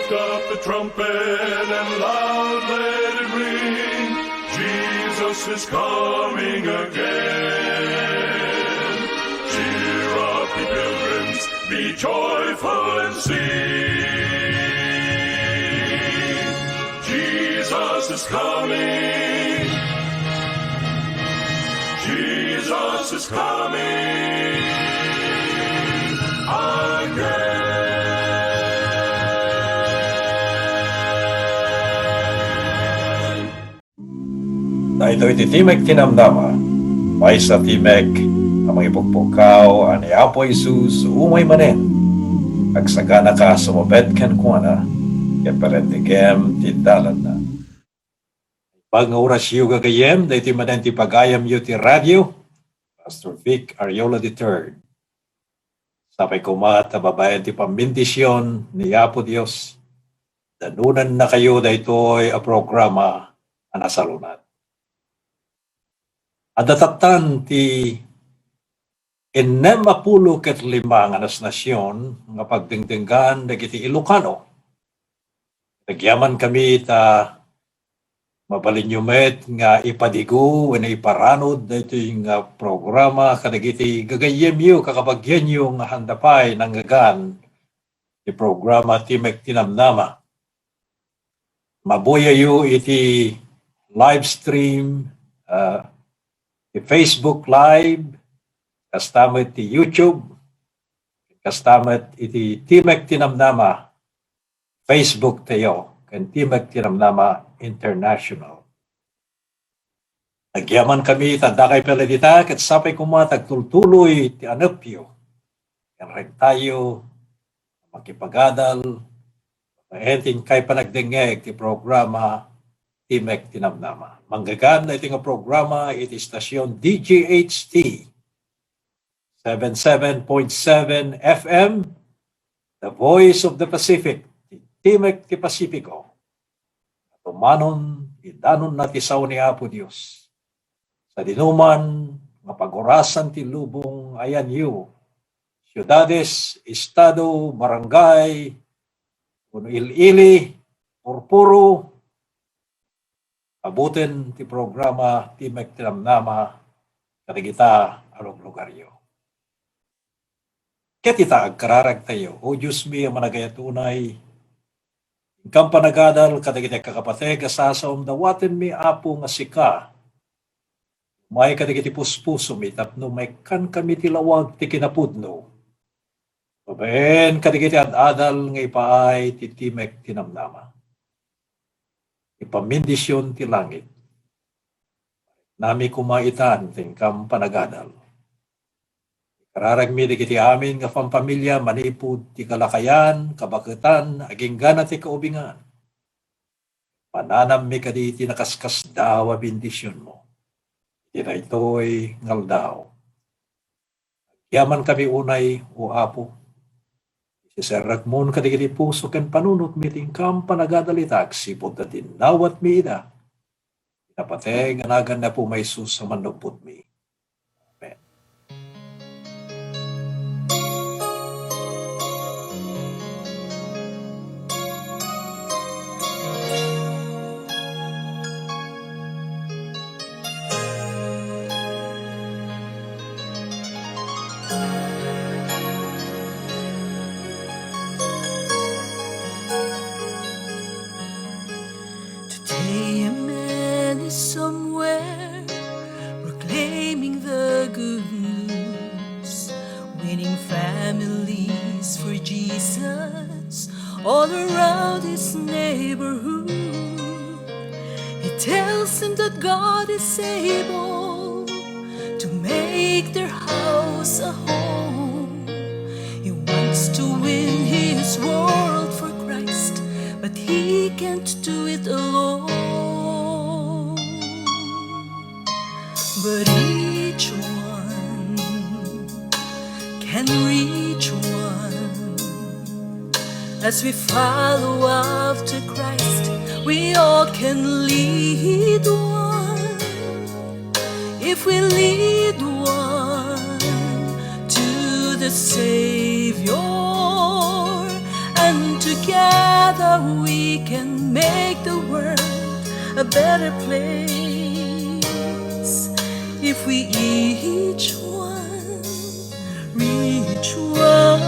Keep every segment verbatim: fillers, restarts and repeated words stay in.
Up the trumpet and loud let it ring. Jesus is coming again. Cheer up, ye pilgrims, be joyful and sing. Jesus is coming. Jesus is coming again. Daytoy ti Timek ti Namnama, maysa timek a mangipukpukkaw a ni Apo Jesus umay manen. Agsaganaka a sumabet kenkuana, ket parentegem ti dalanna. Pag nga orasyo gagayyem, daytoy manen ti pagayamyo ti radio, Pastor Vic Ariola the third. Sapay koma ta babaen ti pambendision ni Apo Dios, danonannakayo daytoy a programa a nasalunat. Adda tattan ti ennem a pulo ket lima nga nasnasion nga pagdengdenggan dagiti Ilocano. Nagyamankami ta mabalinyo met nga ipadigo wenno iparanud daytoy nga programa kadagiti gagayyemyo, kakabagianyo nga handa pay nanggagan ti programa Timek ti Namnama. Mabuyayo iti live stream, ah, ti Facebook Live, kasta met ti YouTube, kasta met iti Timek ti Namnama Facebook tayo, ken Timek ti Namnama International. Nagyamankami ta dakay pay la dita, ket sapay koma ta agtultuloy ti anepyo ken rengtayo a makipagadal babaen ti inkay panagdengngeg ti programa Timek ti Namnama. Manggagan daytoy nga programa iti estasion D G H T, seven seven point seven F M, The Voice of the Pacific, ti Timek ti Pasifiko. Tumanon, idanonna ti sao ni Apo Dios. Sadinoman nga pagurasan ti lubong, ayanyo, siudades, estado, barangay, wenno il-ili, purpuro, abuten ti programa Timek ti Namnama kadagita a luglugaryo. Ket ita, agkararagtayo, O Diosmi a managayat unay, inkam panagadal kadagiti kakapateg a sasaom, dawatenmi, Apo, nga sika umay kadagiti puspusomi tapno maikkankami ti lawag ti kinapudno babaen kadagiti ad-adal nga ipaay ti Timek ti Namnama. Ti pambendision ti langit. Nami koma itan ti inkam panagadal. Ikararagmi dagiti amin nga pampamilya manipud ti kalakayan, kabaketan, agingga ti kaubingan. Mananammi kadi ti nakaskasdaaw a bendisionmo iti daytoy nga aldaw. Agyamankami unay, O Apo. Iserrekmon kadagiti puso ken panunotmi ti inkam panagadal ita agsipud ta dinnawatmi ida. Napateg a nagan ni Apomi a Jesus a Mannubbotmi. Amen. Today a man is somewhere proclaiming the good news, winning families for Jesus all around his neighborhood. He tells them that God is able to make their house a home. He wants to win his world for Christ, but he can't do it alone. But each one can reach one. As we follow after Christ, we all can lead one. If we lead one to the Savior, and together We can make the world a better place if we each one reach one.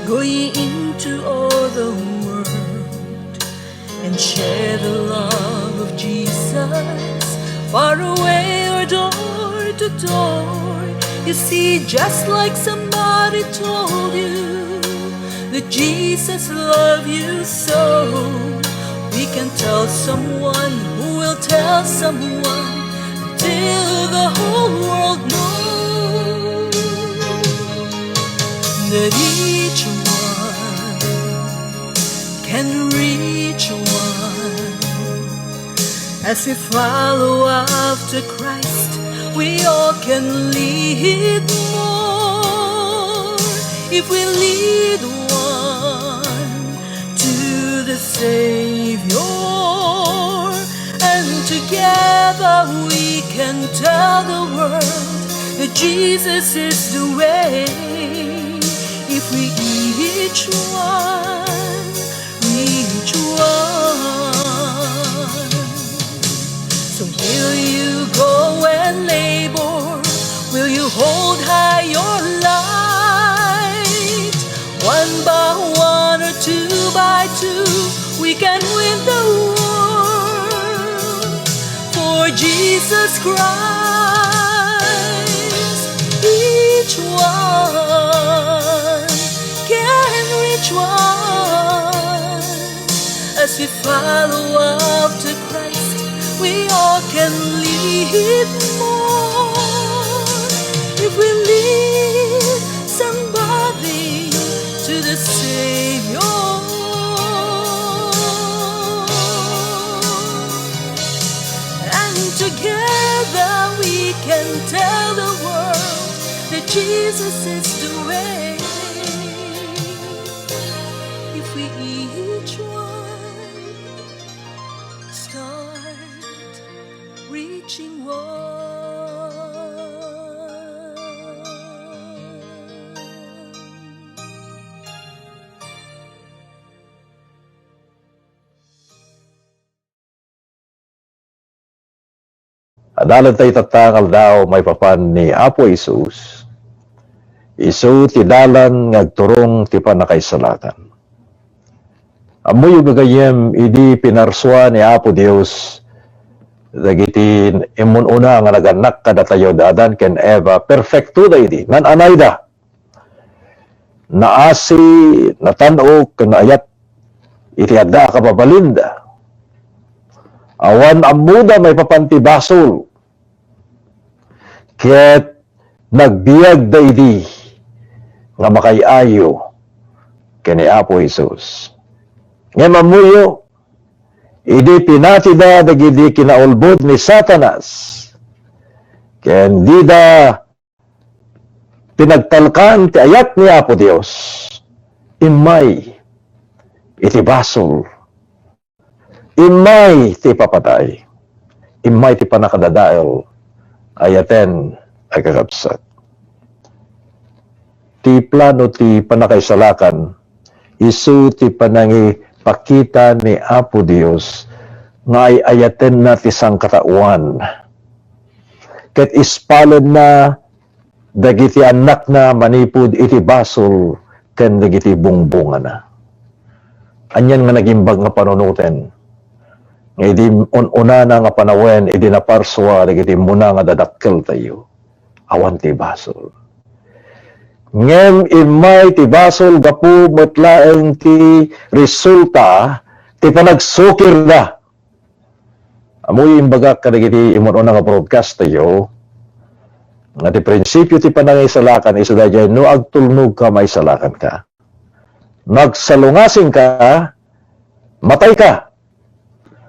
Go ye into all the world and share the love of Jesus far away or door to door. You see, just like somebody told you that Jesus loved you so, we can tell someone who will tell someone till the whole world knows that each one can reach one. As we follow after Christ, we all can lead more. If we lead one to the Savior, and together we can tell the world that Jesus is the way. If we each one, each one. So will you go and labor? Will you hold high your light? One by one or two by two, we can win the world for Jesus Christ. Each one can reach one. As we follow after Christ, we all can lead more. If we lead somebody to the Savior, and together we can tell the world that Jesus is the way. If we each one start reaching one. Adalen tayo tatta nga aldaw maipapan ni Apo Jesus. Isu ti dalan nga agturong ti pannakaisalakan. Ammoyo gagayyem, idi pinarsua ni Apo Dios dagiti immun-una nga nagannak kadatayo da Adan ken Eva, perfecto da idi, naan-anayda. Naasi, natan-ok, ken naayat iti adda a kababalinda. Awan ammoda maipapan ti basol. Ket nagbiagda idi nga makaay-ayo ken ni Apo Jesus. Ngem ammoyo, idi pinatida dagidi kinaulbod ni Satanas, ken dida pinagtalkan ti ayat ni Apo Dios, immay iti basol, immay ti ipapatay, immay ti pannakadadael, ayaten a kakabsat. Ti plano ti pannakaisalakan, isu ti panangipakita ni Apo Dios nga ay-ayatenna ti sangkataoan. Ket ispalenna dagiti annakna manipud iti basol ken dagiti bungbungana. Anian nga nagimbag nga panunoten nga idi un-unana nga panawen idi naparsua dagiti immuna nga dadakkeltayo, awan ti basol. Ngem immay ti basol gapu met laeng ti resulta ti panagsukirda. Ammoyo imbagak kadagiti immun-una nga broadcast tayo, nga ti prinsipio ti panangisalakan, isu daydiay, no agtulnogka, maisalakanka. No agsalungasingka, matayka.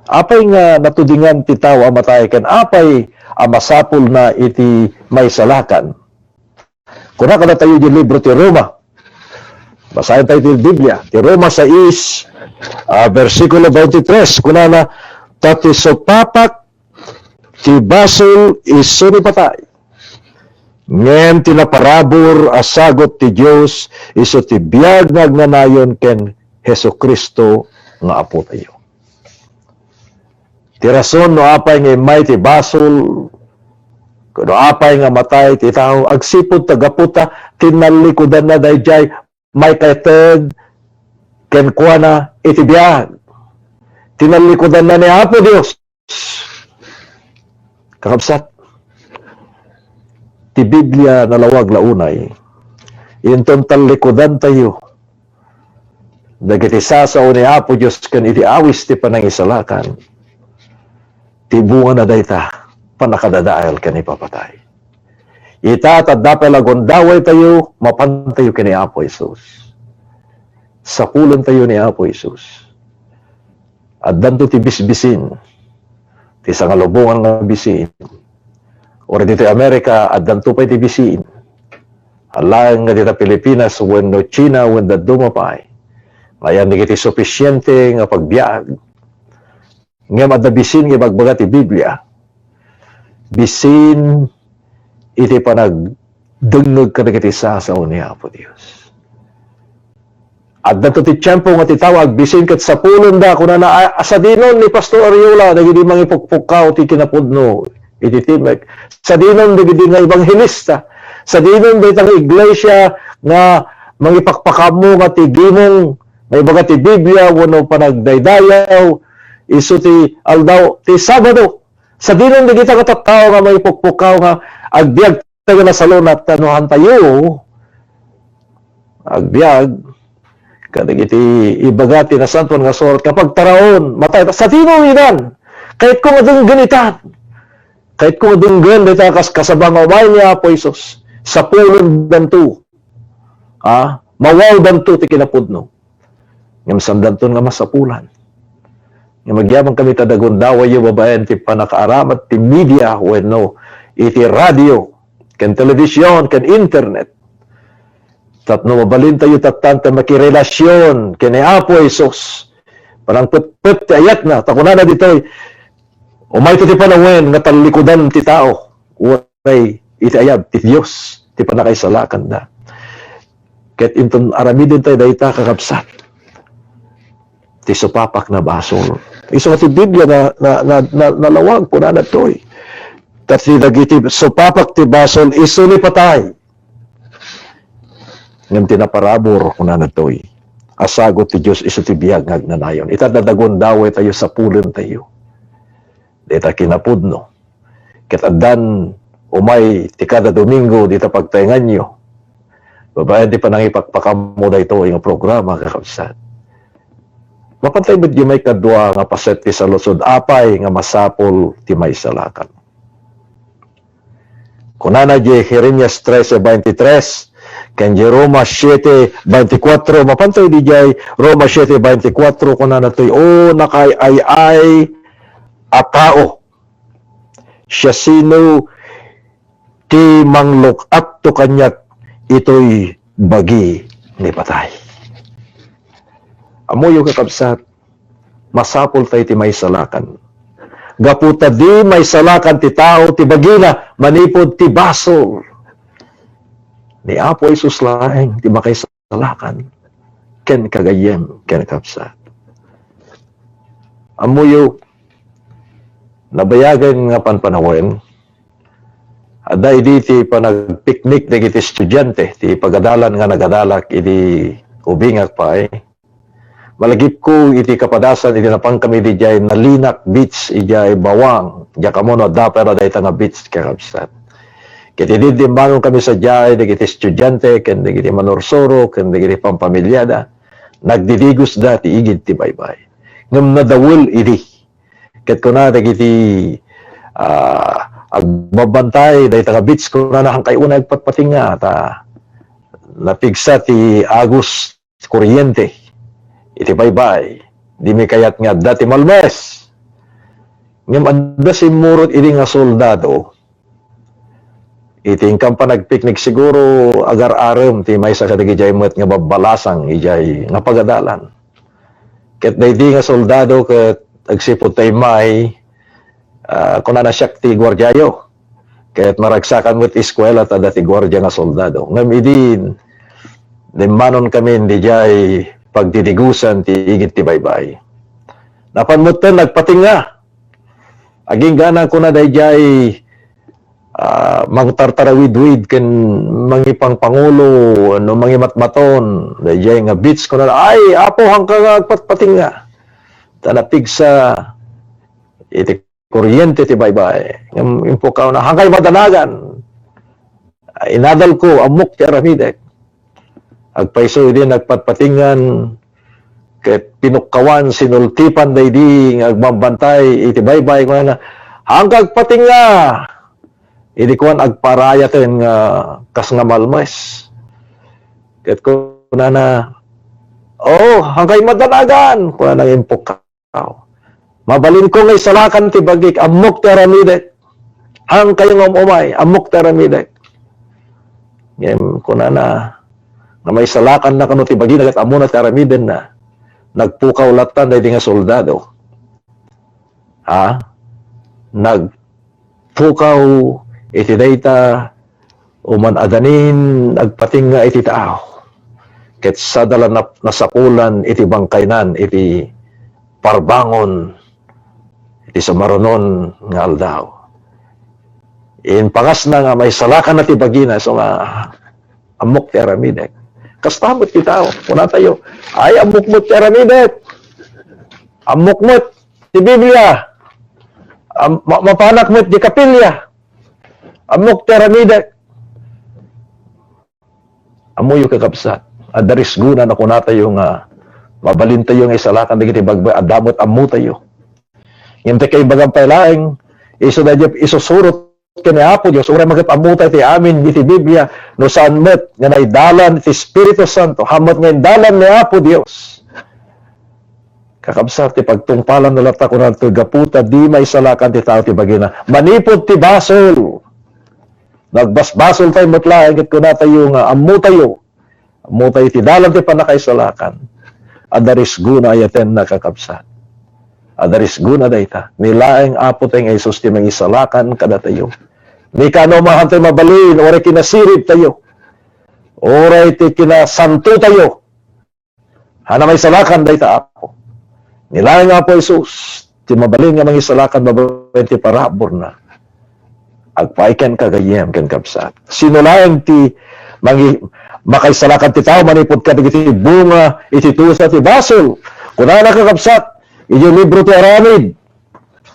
Apay nga natudingan ti tao a matay, ken apay a masapulna iti maisalakan? Kuna kadatayo iti libro ti Roma, Basaen tayo ti Biblia. Ti Roma sais, ah, bersikulo twenty-three, kunana, "Ta ti supapak ti basol isu ni patay. Ngem ti naparabur a sagut ti Dios isu ti biag nga agnanayon ken Jesu-Cristo nga Apotayo." Ti rason no apay nga immay ti basol, no apay nga matay ti tao, agsipud ta gapu ta tinallikudanna daydiay maikaited kenkuana iti biag. Tinallikudanna ni Apo Dios. Kakabsat, ti Biblia nalawag la unay, inton tallikudantayo dagiti sasao ni Apo Dios ken iti awis ti panangisalakan, ti bungana dayta, pannakadadael ken ipapatay. Ita, ta adda pay la gundawaytayo, mapantayo ken ni Apo Jesus. Sapulentayo ni Apo Jesus. Addanto ti bisbisin, ti sangalubongan nga bisin. Or ditoy Amerika, addanto pay ti bisin. Alaen nga dita Pilipinas, wenno China, wenno dadduma pay, nga ayan dagiti sufisiente nga pagbiag. Ngem adda bisin nga ibagbaga ti Biblia. Bisin iti panagdengngeg kadagiti sasao ni Apo Dios. Addanto ti tiempo nga ti tao agbisin ket sapulenda, kunana, a, a, sadinon ni Pastor Ariola dagiti mangipukpukkaw ti kinapudno iti timek. Sadinon dagiti nga ebanghelista. Sadinon dayta nga iglesia nga mangipakpakaammo nga ti gimong nga ibaga ti Biblia wenno panagdaydayaw isu ti aldaw ti Sabado. Sadinon dagita nga tattao nga mangipukpukkaw nga agbiag tayo na salunat, ta no hantayo agbiag kadagiti ibaga ti Nasantoan nga Surat nga pagtaraon, matay ta. Sadino idan? Kayatko nga denggen itan. Kayatko nga denggen dayta kas-, kasaba nga umay ni Apo Jesus. Sapulondanto. Ha? Mawawdanto ti kinapudno. Ngem saandanton nga masapulan. Ngem agyamankami ta dagundawayyo babaen ti pannakaaramat ti media wenno iti radio, ken television, ken internet. Tapno mabalintayo tattan ta makirelasion ken ni Apo Jesus. Panangpetpet ti ayatna, ta kunana ditoy, umayto ti panawen nga tallikudan ti tao. Uray iti ayab ti Dios ti pannakaisalakanda. Ket inton aramiden tayo dayta, kakabsat, ti supapak nga basol. Isu nga ti Biblia na, na, na, na, nalawag, kunana toy. Ta ti dagiti supapak ti basol, isu ni patay. Ngem ti naparabur, kunana toy, a sagut ti Dios isu ti biag nga agnanayon. Ita, dadagundaway tayo, sapulen tayo. Dayta kinapudno. Ket addan umay ti kada Domingo dita pagtaenganyo. Babaen ti panangipakpakaammo daytoy nga programa, kakabsat. Mapantay met diay maikadua nga paset ti saludsod, apay nga masapul ti maisalakan. Kunana diay Jeremias trese veintitrés, ken diay Roma siete veinticuatro, mapantay diay Roma siete veinticuatro, kunana toy, "O nakaay-ay-ay a tao, siasino ti mangluk-atto kaniak itoy bagi ni patay?" Ammoyo, kakabsat, masapul tayo ti maisalakan. Gapu ta di maisalakan ti tao ti bagina manipud ti basol. Ni Apo Jesus laeng ti makaisalakan ken kagayyem ken kabsat. Ammoyo, nabayagen nga panpanawen, adda idi ti panagpiknik dagiti estudiante ti pagadalan nga nagadalak idi ubingak pay. Malagipko iti kapadasan idi napankami idiay Nalinak Beach, idiay Bawang. Diak ammo no adda pay ra dayta nga beach, kakabsat. Ket idi dimmanonkami sadiay dagiti estudiante ken dagiti manursuro ken dagiti pampamiliada, nagdidigosda ti igid ti baybay. Ngem nadawel idi. Ket kuna dagiti, ah, agbabantay dayta nga beach, kunana, "Hankay unay agpatpatinga ta napigsa ti agus ti kuryente iti baybay. Dimi kayat nga adda ti malmes." Ngem adda simmurot idi nga soldado Iti inkan panagpiknik siguro, agar-arem ti maysa kadagiti met nga babbalasang idiay nga pagadalan. Ket daydi nga soldado ket agsipud ta immay, ah, kunana, "Siak ti guardiayo." Ket naragsakan met eskuela ta adda ti guardia nga soldado. Ngem idi immanonkamin idiay pagdidigusan ti igid ti baybay, napan metten nagpatinga. Agingga, kuna daydiay, ah, mangtartarawidwid ken mangipangpangulo, no, mangimatmaton, daydiay nga beats, kuna, "Ay, Apo, haanka nga agpatpatinga. Ta napigsa iti kuryente ti baybay." Ngem impukawna, "Haankay madanagan. Ay, inadalko, ammok ti aramidek." Agpayso idi nagpatpatingan, ket pinukkawan, sinultipan daydi nga agbambantay iti baybay, kunana, "Haanka agpatinga!" Idi kuan, agparayaten nga kas nga malmes. Ket kunana, "Oh, haanka madanagan," kunana nga impukkaw. "Mabalinko nga isalakan ti bagik, ammok ti aramidek. Haankayo nga um-umay, ammok ti aramidek." Ngem kunana, nga maisalakanna kano ti bagina ket ammona ti aramidenna. Nagpukaw latta daydi nga soldado. Ha? Nagpukaw iti dayta, uman adanin agpatinga iti tao. Ket sada la nap-, nasapulan iti bangkaynan iti parbangon iti sumarunon nga aldaw. Impangasna nga maisalakanna ti bagina, isu nga, "Ammok ti aramidek." Kasta met ti tao. Kunatayo, "Ay, ammok met ti aramidek. Ammok met ti Biblia. Am-, ma-, mapanak met ti kapilya. Ammok ti aramidek." Ammoyo, kakabsat, adda risgona no kunatayo nga mabalintayo nga isalakan dagiti baybay, adda met ammotayo. Ngem ti kaibagam pay laeng, isu daydi isusurot ken ni Apo Dios, uray met ammota ti amin iti Biblia, no saan met nga naidalan ti Espiritu Santo, haan met nga indalan ni Apo Dios. Kakabsat, ti pagtungpalan na latta, kunana ditoy, gapu ta di maisalakan ti tao ti bagina manipud ti basol. Nagbasbasol tayo met laeng ket kunatayo nga ammotayo, ammotayo ti dalan ti pannakaisalakan. Adda risgona, ayatenna, kakabsat. Adda risgona dayta. Ni laeng Apo tayo nga Jesus ti mangisalakan kadatayo. Ni kano mahan tayo mabalin, uray kinasirib tayo, uray ti kinasanto tayo, haan a maisalakan dayta, Apo. Ni laeng Apo Jesus ti mabalin nga mangisalakan babaen ti paraburna. Agpaay kenka, gayyem, ken kabsat. Sino laeng ti mangi-, makaisalakan ti tao manipud kadagiti bunga iti dusa ti basol? Kunana, kakabsat, iti libro ti Aramid.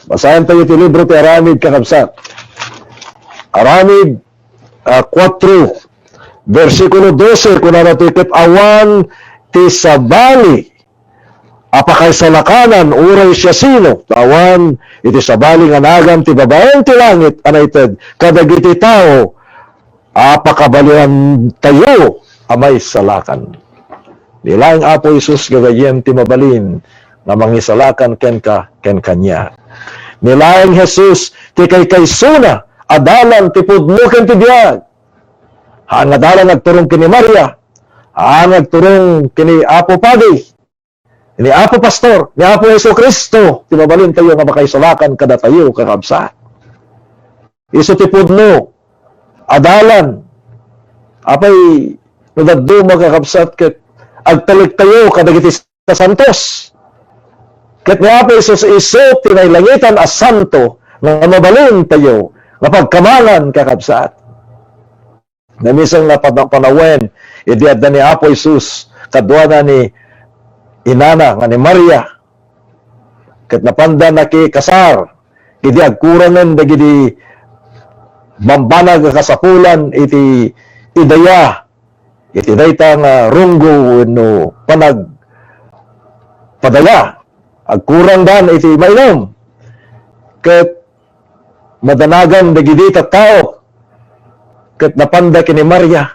Basaen tayo ti libro ti Aramid, kakabsat. Aramid, ah, kuatro, bersikulo dose, kunana ditoy, ket awan ti sabali a pakaisalakanan uray siasino, ta awan iti sabali nga nagan ti babaen ti langit a naited kadagiti tao a pakabalinan tayo a maisalakan. Ni laeng Apo Jesus gagayyem ti mabalin nga mangisalakan kenka ken kaniak. Ni laeng Jesus ti kaykaysona a dalan ti pudno ken ti biag. Haan nga dalan agturong ken ni Maria. Haan nga agturong ken ni Apo Padi, ni Apo Pastor, ni Apo Jesu-Cristo, ti mabalintayo nga makaisalakan kadatayo, kakabsat. Isu ti pudno a dalan. Apay, no dadduma, kakabsat, ket agtalektayo kadagiti santos. Ket ni Apo Jesus isu ti nailangitan a santo nga mabalintayo nga pagkamangan, kakabsat. Namiseng nga pana-, panawen, idi adda ni Apo Jesus kaduana ni inana nga ni Maria, ket napanda nakikasar idi agkurangen dagidi bambanag a kasapulan iti idaya iti dayta nga runggo wenno panagpadaya. Agkurangdan iti mainum. Ket madanagan dagidi tattao, ket napanda ken ni Maria.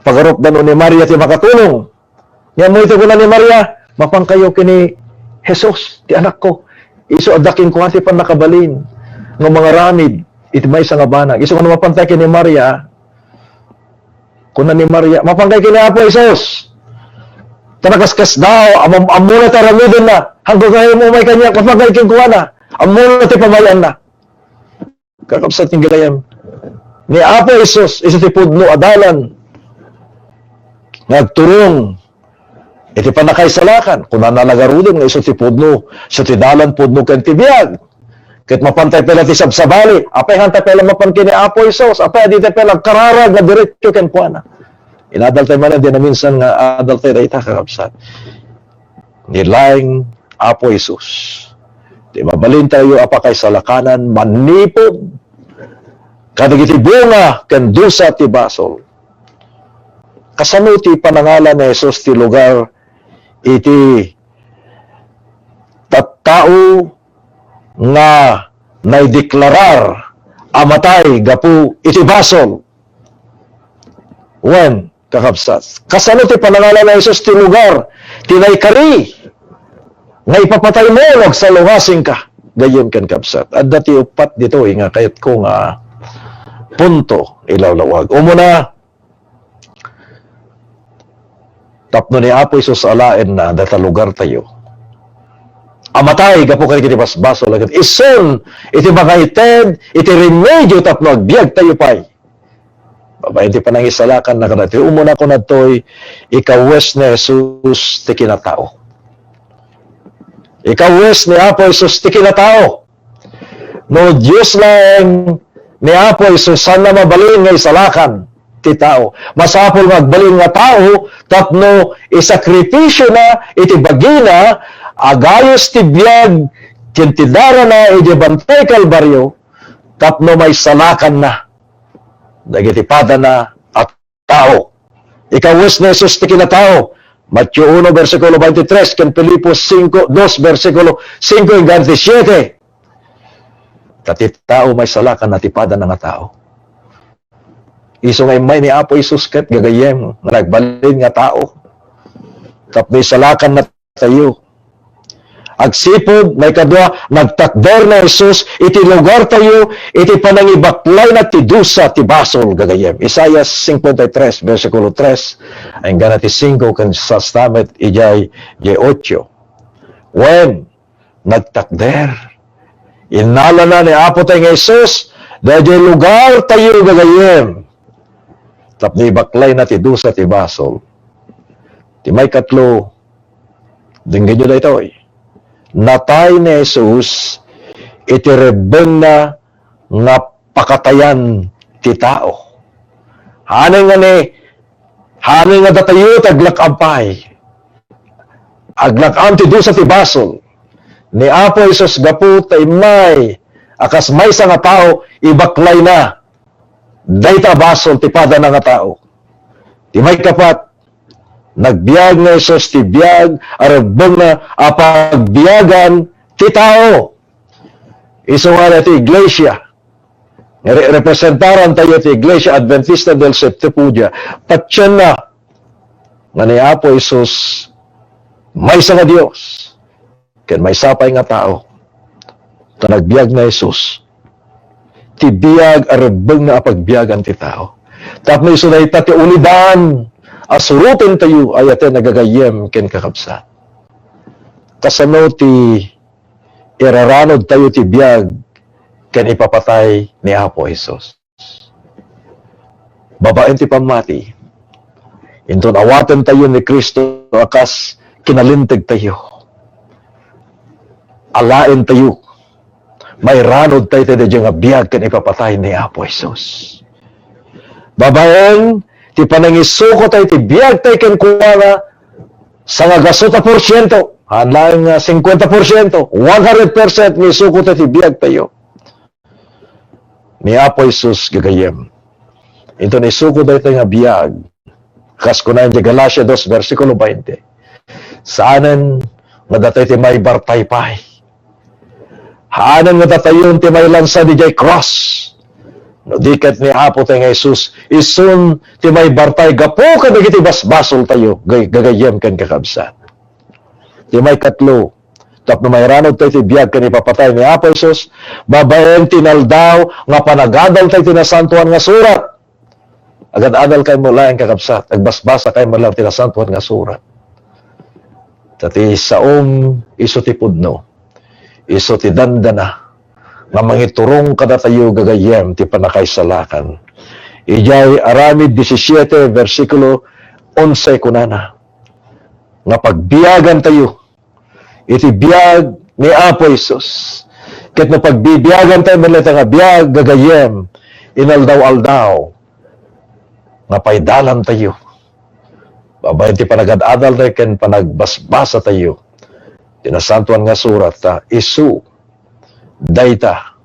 Pagarupdan ni Maria ti makatulong. Ngem ammoyo ti kuna ni Maria, "Mapankayo ken ni Jesus, ti anakko. Isu adda kenkuana ti pannakabalin nga mangaramid iti maysa nga banag. Isu nga no mapantay ken ni Maria, kuna ni Maria, "Mapankay ken ni Apo Jesus. Ta nakaskasdaaw, am-, ammona ti aramidenna. Haanka nga umay kaniak, mapankay kenkuana. Ammona ti pamay-anna." Kakabsat ken gagayem, ni Apo Jesus, isu ti pudno a dalan nga agturong iti pannakaisalakan. Kunana la garuden nga isu ti pudno, isu ti dalan, pudno ken ti biag. Ket mapantay pay la ti sabsabali, apay haantay pay la mapan ken ni Apo Jesus, apay a ditay pay la agkararag nga diretso kenkuana. Inadaltay manen, di naminsan nga adaltay dayta, kakabsat. Ni laeng Apo Jesus, ti mabalintayo a pakaisalakanan manipud kadagiti bunga ken dusa ti basol. Kasano ti panangalan ni Jesus ti lugar iti tattao nga naideklarar a matay gapu iti basol? Wen, kakabsat, kasano ti panangalan ni Jesus ti lugar ti naikari nga ipapataymo no agsalungasingka? Gayyem ken kabsat, adda ti uppat ditoy nga kayatko nga punto ilawlawag. Umuna, tapno ni Apo Jesus alaenna dayta lugartayo a matay gapu kadagiti basbasol, ket isun iti mangaited iti remedio tapno agbiagtayo pay. Babaen ti panangisalakanna kadatayo, umuna, kuna ditoy, ikawes ni Jesus ti kinatao. Ikawes ni Apo Jesus ti kinatao. No Dios laeng ni Apo Jesus, saanna mabalin nga isalakan ti tao. Masapul nga agbalin nga tao tapno isakripisio na iti bagina, agayos ti biag ken ti darana iti bantay Kalbario, tapno maisalakanna dagiti padana a tao. Ikawes ni Jesus ti kinatao. Mateo uno, bersikulo twenty-three, ken Filipos singko, dos, bersikulo singko inggana ti siete. Ta ti tao maisalakanna ti padana nga tao. Isu nga immay ni Apo Jesus ket gagayyem nga nagbalin nga tao. Tapno isalakanna tayo. Agsipud, maikadua, nagtakder ni Jesus iti lugartayo iti panangibaklayna ti dusa ti basol, gagayyem. Isaias cincuenta y tres, bersikulo tres, inggana ti singko ken sasta met idiay dieciocho. Wen, nagtakder. Innalana ni Apo tayo nga Jesus daydiay lugartayo, gagayyem, tapno ibaklayna ti dusa ti basol. Ti maikatlo, denggenyo daytoy. Natay ni Jesus iti rebbengna nga pakatayan ti tao. Haanay nga ni, haanay nga datayo ti aglak-am pay. Aglak-am ti dusa ti basol. Ni Apo Jesus gapu ta immay a kas maysa nga tao, ibaklayna dayta a basol ti padana nga tao. Ti maikapat, nagbiag ni Jesus ti biag a rebbengna a pagbiagan ti tao. Isu nga ti iglesia, nga re-, representaran tayo ti Iglesia Adventista del Septiempo Dia, patienna nga ni Apo Jesus maysa nga Dios ken maysa pay nga tao. Ta nagbiag ni Jesus ti biag a rebbengna a pagbiagan ti tao. Tapno isu dayta ti ulidan a surotentayo, ayaten a gagayyem ken kakabsat. Kasano ti iraranud tayo ti biag ken ipapatay ni Apo Jesus? Babaen ti pammati, inton awaten tayo ni Cristo a kas kinalinteg tayo, alaen tayo, mairanud tayo ti daydiay nga biag ken ipapatay ni Apo Jesus. Babaen ti panangisuko tayo ti biag tayo kenkuana, sangagasu ta porsiento, haan laeng nga cincuenta porsiento, one hundred percent nga isuko tayo ti biag tayo ni Apo Jesus, gagayyem. Inton isuko daytoy nga biag, kas kuna iti Galacia dos, bersikulo twenty, saanen nga datayo ti maibartay pay. Haanen nga datayon ti mailansa didiay cross. No di ket ni Apo tayo nga Jesus, isun ti maibartay gapu kadagiti basbasol tayo, gay-, gagayyem ken kakabsat. Ti maikatlo, Tapno mairanud tayo ti biag ken ipapatay ni Apo Jesus, babaen ti inaldaw nga panagadal tayo ti Nasantoan nga Surat. Agad-adal kay mo laeng, kakabsat. Agbasbasa kay mo laeng ti Nasantoan nga Surat. Ta ti saom isu ti pudno, isu ti dandana nga mangiturong kadatayo gagayyem ti pannakaisalakan. Idiay Aramid disisiete, bersikulo onse, kunana nga pagbiagan tayo iti biag ni Apo Jesus. Ket no pagbibiagan tayo met dayta nga biag gagayyem, inaldaw-aldaw, nga paidalan tayo. Babaen ti panagad-adal tayo ken panagbasbasa tayo ti Nasantoan nga Surat, ta isu dayta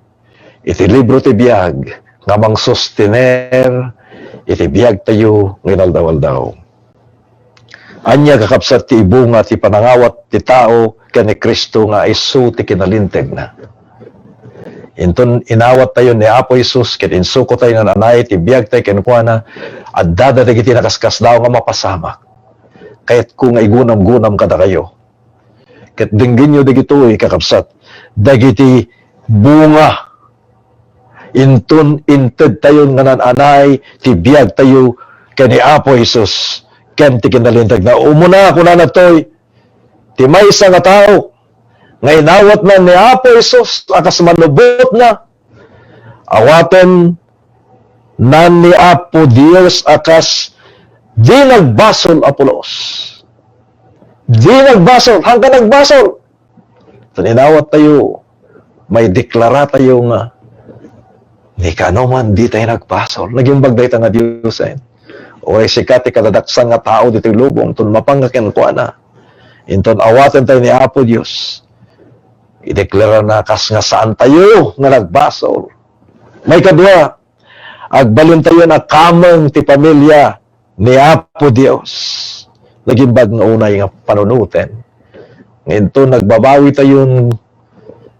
iti libro ti biag nga mangsostener iti biag tayo nga inaldaw-aldaw. Ania, kakabsat, ti ibunga ti panangawat ti tao ken ni Cristo nga isu ti kinalintegna? Inton inawat tayo ni Apo Jesus ket insuko tayo nan-anay ti biag tayo kenkuana, adda dagiti nakaskasdaaw nga mapasamak. Kayatko nga igunam-gunam kadakayo. Ket denggenyo dagitoy, kakabsat, dagiti bunga inton inted tayon nga nan-anay ti biag tayo ken ni Apo Jesus ken ti kinalintegna. Umuna, kunana toy, ti maysa nga tao nga inawatna ni Apo Jesus a kas manubotna, awaten nan ni Apo Dios a kas di nagbasol a pulos. Di nagbasol, hangka nagbasol. Tan inawat tayo, maideklara tayo nga, ni kano man, di tayo nagbasol. Nagimbag dayta nga Dios, eh. Uray sika ti kadadaksan nga tao ditoy lubong, ton mapang nga kenkuana. Inton awaten tayo ni Apo Dios, ideklarana kas nga saan tayo nga nagbasol. Maikadua, agbalin tayo a kameng ti pamilia ni Apo Dios. Nagimbag nga unay nga panunoten. Nga inton nagbabawi tayon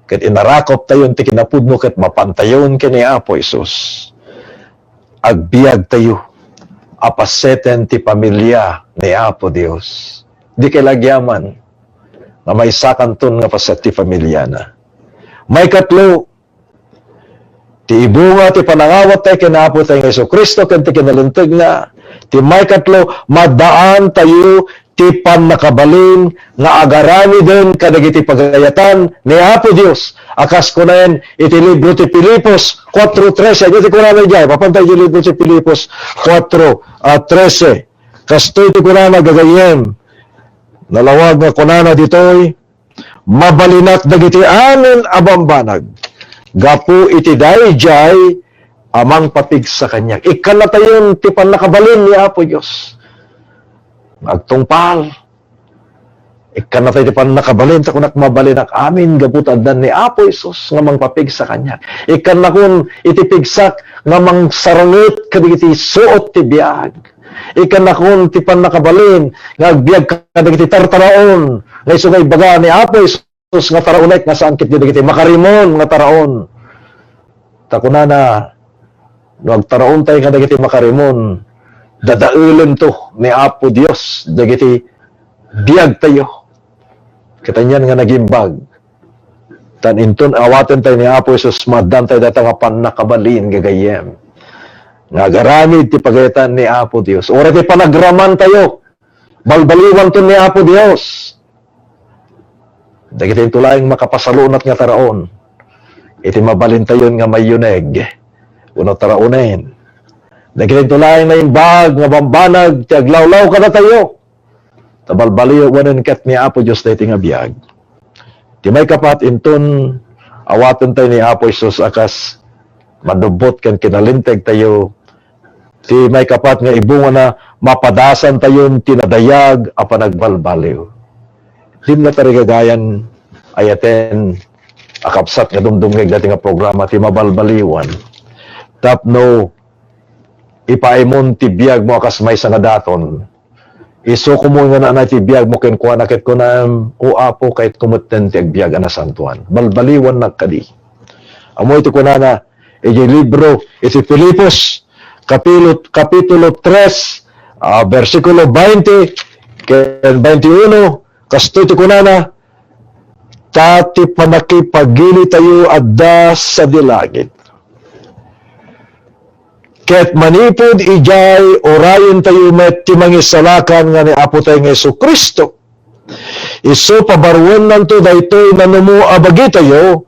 ket inarakop tayon ti kinapudno ket mapan tayon ken ni Apo Jesus, agbiag tayo a passeten ti pamilia ni Apo Dios. Di kay lagyaman nga maysakanton nga passet ti familiana. Maikatlo, ti ibunga ti panangawat tayo ken Apo tayo nga Jesu-Cristo ken ti kinalintegna. Ti maikatlo, maddaan tayo ti pannakabalin nga agaramiden kadagiti pagayatan ni Apo Dios, a kas kunaen iti libro ti Filipos kuatro trese. Ania ti kunana idiay? Mapan tayo iti libro ti Filipos kuatro, ah, trese. Kastoy ti kunana, gagayyem. Nalawag nga kunana ditoy, "Mabalinak dagiti amin a bambanag gapu iti daydiay a mangpapigsa kaniak." Ikkannatayon ti pannakabalin ni Apo Dios nga agtungpal. Ikkannatayo ti pannakabalin, ta kunak, "Mabalinak amin gapu ta addan ni Apo Jesus nga mangpapigsa kaniak." Ikkannakon iti pigsak nga mangsarnget kadagiti suot ti biag. Ikkannakon ti pannakabalin nga agbiag kadagiti tartaraon nga isu nga ibaga ni Apo Jesus nga taraonek nga saan ket dagiti makarimon nga taraon. Ta kunana, no agtaraon tayo kadagiti makarimon, dadaelento ni Apo Dios dagiti biag tayo. Ket anian nga nagimbag. Tan inton awaten tayo ni Apo Jesus, maaddan tayo dayta nga pannakabalin, gagayyem, nga agaramid ti pagayatan ni Apo Dios. Uray ti panagraman tayo, balbaliwanton ni Apo Dios. Dagiti into laeng makapasalunat nga taraon iti mabalintayon nga mayuneg wenno taraonen. Dagiti into laeng naimbag nga bambanag ti aglawlaw kadatayo. Ta balbaliwanen ket ni Apo Dios daytoy nga biag. Ti maikapat, inton awaten tayo ni Apo Jesus a kas manubbot ken kinalinteg tayo, ti maikapat nga ibungana, mapadasan tayon ti nadayag a panagbalbaliw. Dimna tarigagayan ayaten a kabsat nga dumdumngeg daytoy nga programa ti mabalbaliwan. Tapno ipaimon ti biagmo a kas maysa nga daton. Isuko mo nga naanay ti biagmo kenkuana ket kunam, "O Apo, kayatko metten ti agbiag a nasantoan. Balbaliwannak kadi." Ammo iti kunana idiay libro iti Filipos, kapilo-, kapitulo tres, ah, bersikulo bainte ken bainte uno, kastoy ti kunana, ta ti pannakipagilitayo adda sadi langit. Ket manipud idiay, urayentayo met ti Mangisalakan nga ni Apotayo nga Jesu-Cristo. Isu pabarruennanto daytoy nanumo a bagitayo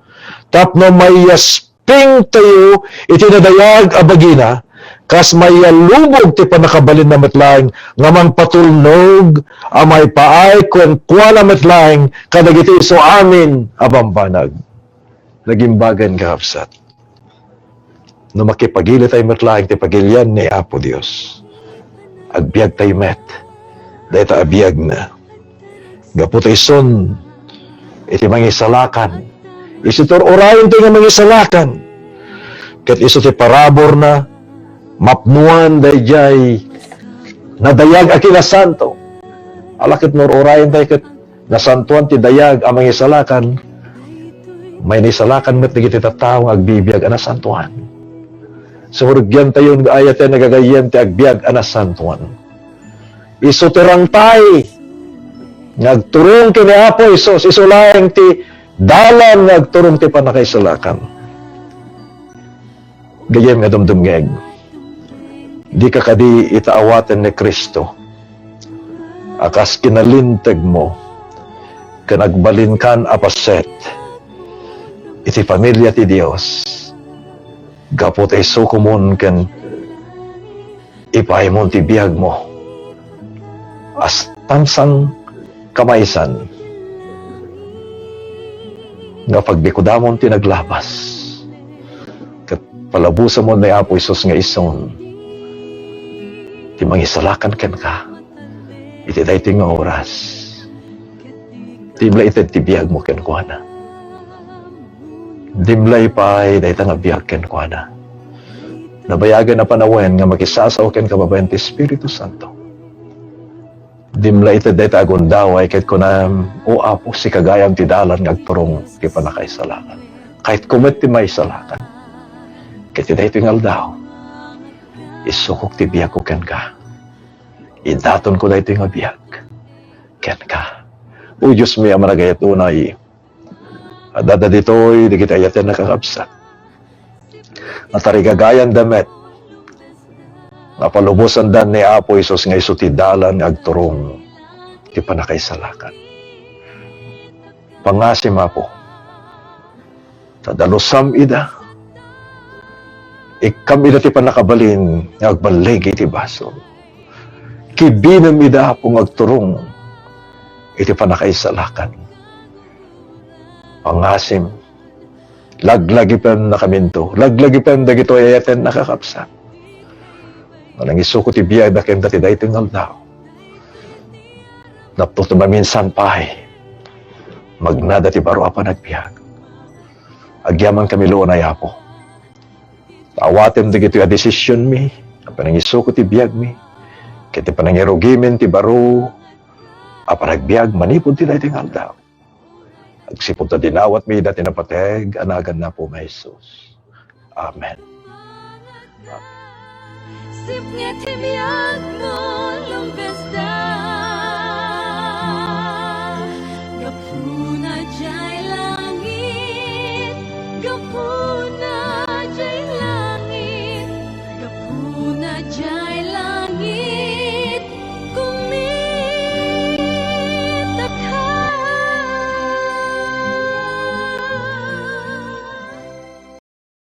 tapno maiyaspingtayo iti nadayag a bagina, kas maiyalubog ti pannakabalinna met laeng nga mangpatulnog a maipaay kenkuana met laeng kadagiti isu amin a bambanag. Nagimbagan, kakabsat. No makipagilitayo met laeng ti pagilian ni Apo Dios, agbiagtayo met dayta a biagna. Gapu ta isun iti Mangisalakan, isu ti ur-urayentayo nga Mangisalakan, ket isu ti paraburna mapnoan daydiay nadayag a kinasanto. Ala ket no ur-urayentayo ket nasantoan ti dayag a Mangisalakan, mainisalakan met dagiti tattao nga agbibiag a nasantoan. Sumurigyantayon nga ayaten a gagayyem ti agbiag a nasantoan. Isu ti rangtay nga agturong ken ni Apo Jesus, isu laeng ti dalan nga agturong ti pannakaisalakan. Gayyem nga dumdumngeg, dika kadi ita awaten ni Cristo a kas kinalintegmo ken agbalinkan a paset iti familia ti Dios gapu ta isu komun ken ipaaymo ti biagmo a sangkamaysan nga pagbikudamon ti naglabas, ket palabusamon ni Apo Jesus nga isun ti Mangisalakan kenka iti daytoy nga oras. Dimla ited ti biagmo kenkuana. Dimlay pay dayta nga biag kenkuana. Nabayagen a panawen nga makisasao kenka babaen ti Espiritu Santo. Dimla ited dayta a gundaway ket kunam, "O Apo, sika gayam ti dalan nga agturong ti pannakaisalakan. Kayatko met ti maisalakan. Ket iti daytoy nga aldaw, isukok ti biagko kenka. Idatonko daytoy nga biag kenka." O Diosmi a managayat unay, adda ditoy dagiti ayaten a kakabsat nga tarigagayanda met nga palubosanda ni Apo Jesus nga isu ti dalan nga agturong ti pannakaisalakan. Pangasim, Apo, ta dalusam ida. Ikkam ida ti pannakabalin nga agballig iti basol. Kibinem ida, Apo, nga agturong iti pannakaisalakan. Pangasim, laglagipennakaminto, laglagipem dagitoy ayaten a kakabsat. Nga nangisuko ti biagda kenka ti daytoy nga aldaw. Napno ta maminsan pay, magnada ti baro a panagbiag. Agyamankami unay, Apo. Ta awatem dagitoy a desisionmi, a panangisuko ti biagmi, ket ti panangirugimin ti baro a panagbiag manipud ti daytoy nga aldaw. Agsipud ta dinawatmi ida ti napateg a nagan ni Apo Jesus. Amen. Sipnget ti biagmo, lumbes da